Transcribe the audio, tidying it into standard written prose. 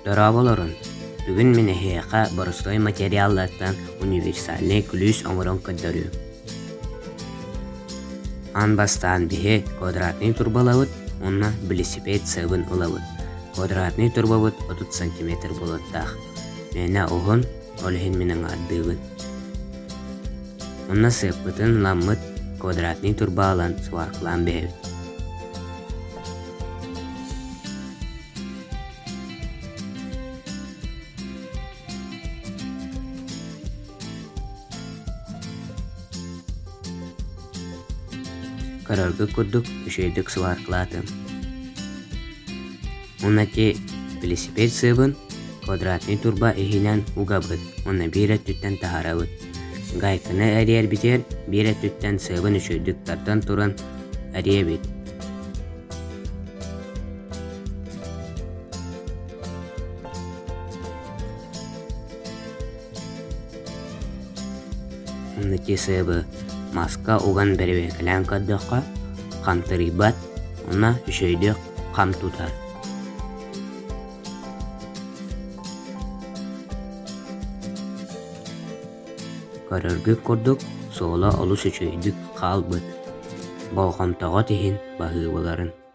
Дорооболорун! Бүгүн мин эһиэхэ боростуой материаллартан универсальнай күлүүс оҥорон көрдөрүөм. Аан бастаан биһи квадратнай турбалабыт уонна билисипиэт сыабын ылабыт. Квадратнай турбабыт 30 сантиметр буолуохтаах. Мээнэ уһун, ол иһин мин аҥаардыыбын. Онно сыаппытын ыламмыт квадратнай турба ылан сваркалаан биһэбит. Көрөргүт курдук үчүгэйдик сваркалаатым. Уонна ити велосипед сыабын квадратнай турба иһинэн угабыт уонна биир өттүттэн таһаарабыт. Гайканы эрийэрбитигэр биир өттүттэн сыабын үчүгэйдик тардан туран эрийэбит. Уонна ити сыабы маска уган бэрэбиэркэлээн көрдөххө, хантарыйбат уонна үчүгэйдик хам тутар. Көрөргүт курдук, суола олус үчүгэйдик хаалбыт, болҕомтоҕут иһин баһыыбаларын.